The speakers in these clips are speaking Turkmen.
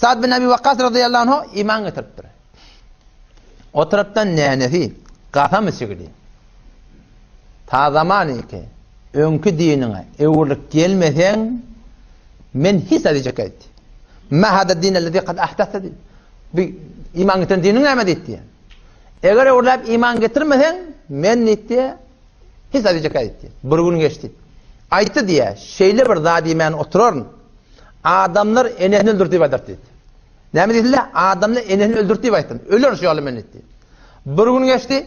Sa'd bin Abi Waqqas radıyallahu anhu iman getiripdir. O tarapdan nänesi gasam içigili. Ta zaman ki öňki diniňe öwrülip gelmeseň men hiç zat diýjek aýtdy. Ma hada din allazi kad ahdatha diýdi. Bu iman getiren diniň näme diýdi. Eger öwrülip iman getirmeseň men diýdi hiç zat diýjek aýtdy. Bir gün geçdi. Aýtdy diýä, şeýle bir zat diýmän oturaryn. Adamlar enesini öldürdi diýip aýdar diýdi. Näme diýdiler? Adamlar enesini öldürdi diýip aýtdym. Öler şu ýaly men diýdi. Bir gün geçdi.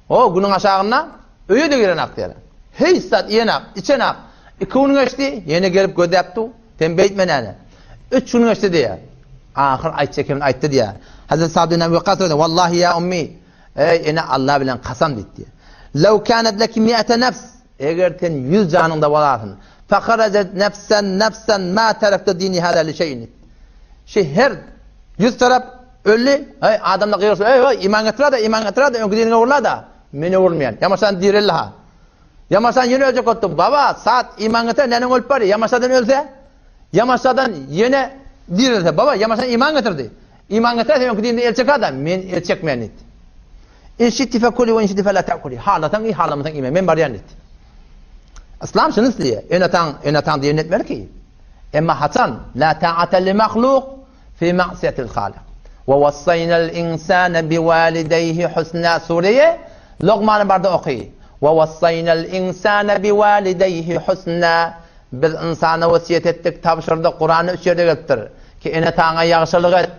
O günüň aşagynda öýe-de girenak diýýär. Hiç zat iýenak, içenak. Iki gün geçdi, ýene gelip gözläp dur. Sen beýtme näne. Üç gün geçdi diýýär. Ahyr aýtjak kemini aýtdy diýýär. Hazret Sa'd bin Abi Waqqas Wallahi ýa ummi, eý ene Allah bilen kasam diýdi. Law kanat laki mi'ata nafs, eger sen 100 janyňda bolasyn. Faharajat nafsan nafsan ma tarakta dini hada li şeyin. Şi her 100 tarap öldi, eý adamlar gygyrsa, eý eý iman getirada, iman getirada, öňki diniňe urlada. Men öwrülmeýän. Ýamaşan direldi ha. Ýamaşan ýene öljek bolupdy. Baba, saat iman getir, näneň ölüp barýar. Ýamaşadan ölse, Ýamaşadan ýene direlse, baba, Ýamaşan iman getirdi. Iman getirse öňki dininde el çeker-de, men el çekmeýän diýdi. In şi'ti fekuli we in şi'ti fela ta'kuli. Halasaň iý, halamasaň iýme. Men barýan diýdi. Yslam şuny isleýär. Ene-ataň, ene-ataň diýenini etmeli ki. Emma haçan la ta'ata li mahluk fi ma'siyatil halik. We wassaýnal insana biwalidayhi husna sureýe Logmany barda oky. We wassaýnal insana biwalidayhi husna. Biz ynsana wesýet etdik, tabşyrdyk, Kuranda üç ýerde gelipdir. Ki ene-ataňa ýagşylyk et.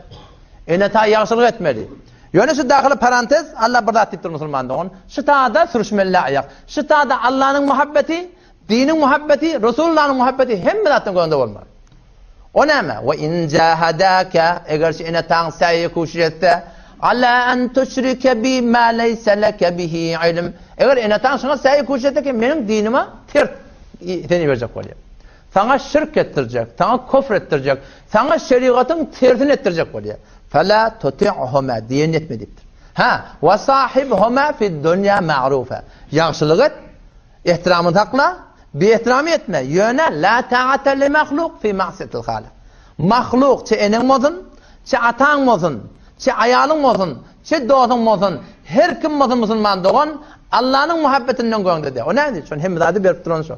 Ene-ata ýagşylyk etmeli. Ýöne şu dahyly parantez, Allah bir zat diýipdir musulman dogan. Şu tada sürüşmeli aýak. Şu tada Allanyň muhabbeti, diniň muhabbeti, Resulullanyň muhabbeti hemme zatdan göwnde bolmaly. O näme? We in jahadaka, eger şu ene-ataň säýi kuşuş etse, ala an tuşrike bi ma leýse leke bihi ilm. Eger ene-ataň şuňa säýi kuşuş etse ki, meniň dinime ters seni berjek bolýar. Saňa şirk etdirjek, saňa kufr etdirjek, saňa şerigatyň tersini etdirjek bolýar. Fela tuti'huma diýen etme diýipdir. Ha, wa sahibhuma fid dunýa ma'rufa. Ýagşylyk et, ehtiramyny sakla, biehtiramy etme. Ýöne la ta'ata li mahluk fi ma'siyatil halik. Mahluk çe eneň bolsun, çe ataň bolsun, çe aýalyň bolsun, çe dostuň bolsun, her kim bolsun musulman dogan, Allanyň muhabbetinden göňde de. O näme diýip, şony hemme zady berip duran şo.